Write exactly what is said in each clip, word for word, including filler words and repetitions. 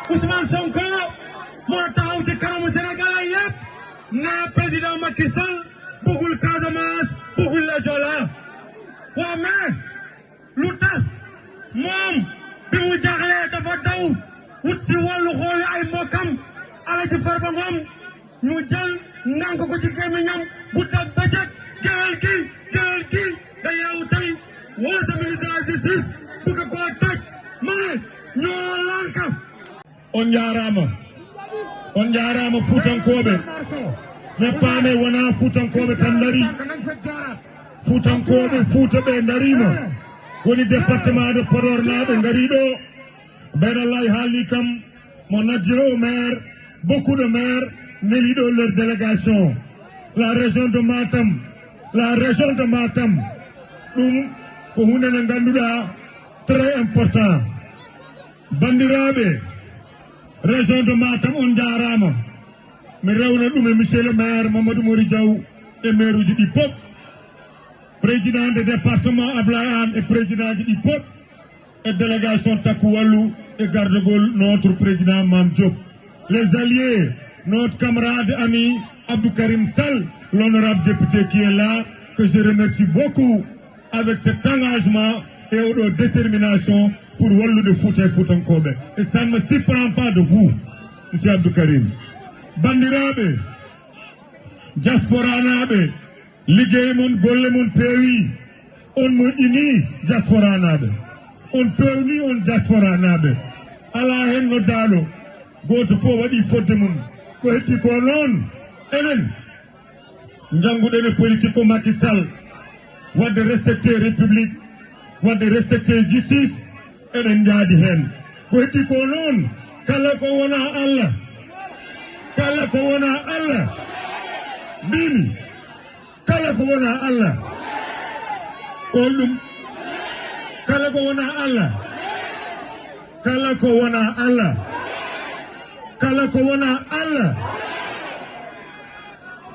Ousmane Sonko moo taxaw ci kanamu Sénégalais yépp ne président Macky Sall bëggul Casamance, bëggul la Joola. Waa, mais lu tax moom, bi mu jaaxlee, dafa daw wut si wàllu xooli ay mbokkam, Alaaji Farba Ngom, ñu jël ngànk ko ci gémmiñam bu tag bëccëg, géwél gi, géwél gi, nga yeewu tey woo sa ministre de la justice, bëgg koo tëj. Ma ne, ñoo lànk. On njaaraama. On njaaraama Fuutankooɓe. Mais paame wonaa Fuutankooɓe tan ndarii. Fuutankooɓe Fuuta ɓe ndariima. Woni département de Podor naaɓe ngarii ɗo. Beydallah haali kam, mon adjoint au maire, beaucoup de maires neli ɗo leur délégation. La région de Matam, la région de Matam. Ɗum ko huunde nde ngannduɗaa très important. Banndiraaɓe, région de Matam, on njaaraama. Mi rewna ɗum e monsieur le maire Mamadou Mori Diaw e maire uji ɗi pop. Président de département Ablaye Anne e président ji ɗi pop. Et délégation Takku Wallu et garde-gol notre président Mame Diop. Les alliés, notre camarade ami Abdou Karim Sall, l'honorable député qui est là, que je remercie beaucoup avec cet engagement et oɗo détermination pour wallude Fouta e Fuutankooɓe. Et ça ne me surprend pas de vous, monsieur Abdou Karim. Banndiraaɓe, diasporanaaɓe, liggey mon, golle mon peewi. On moƴƴini diasporanaaɓe. On peewni on diasporanaaɓe. Alaa heen noddaaɗo. Gooto fof waɗi fodde mum. Ko heddi ko noon, enen njannguɗen e politique ko Macky Sall. Waɗde respecté république, waɗde respecté justice, eɗen njaadi heen. Ko heddi ko noon, kala ko wonaa Allah, kala ko wonaa Allah, mbimi, kala ko wonaa Allah, ko ɗum, kala ko wonaa Allah, kala ko wonaa Allah, kala ko wonaa Allah,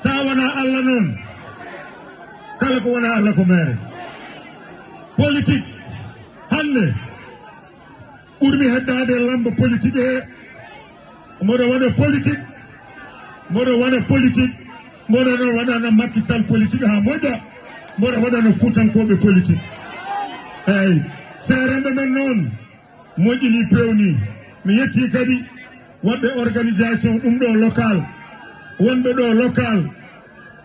so a wonaa Allah noon, kala ko wonaa Allah ko meere. Politique, hannde, ɓurmi heddaade lamba politique he. Mboɗo waɗa politique, mboɗo waɗa politique, mboɗo ɗon waɗana Macky Sall politique haa moƴƴa, mboɗo waɗana Fuutankooɓe politique. Eeyi, seerenɓe men noon, moƴƴini, peewni. Mi yettii kadi waɗɓe organisation ɗum ɗo local, wonɓe ɗo local,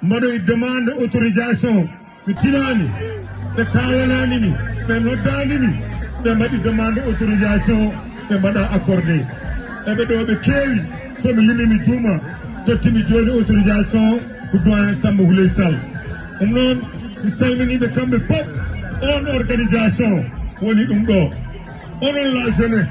mbaɗoyi demande autorisation. Mi tinaani, ɓe kaalanaani mi, ɓe noddaani mi, ɓe mbaɗi demande autorisation, ɓe mbaɗa accordé. Eɓe ɗo ɓe keewi, so mi limi mi juuma, tottimi jooni autorisation ko doyen Samba Houleye Sall. Ɗum noon, mi salminii ɓe kamɓe fof, on organisation woni ɗum ɗo. Onon la jeunesse.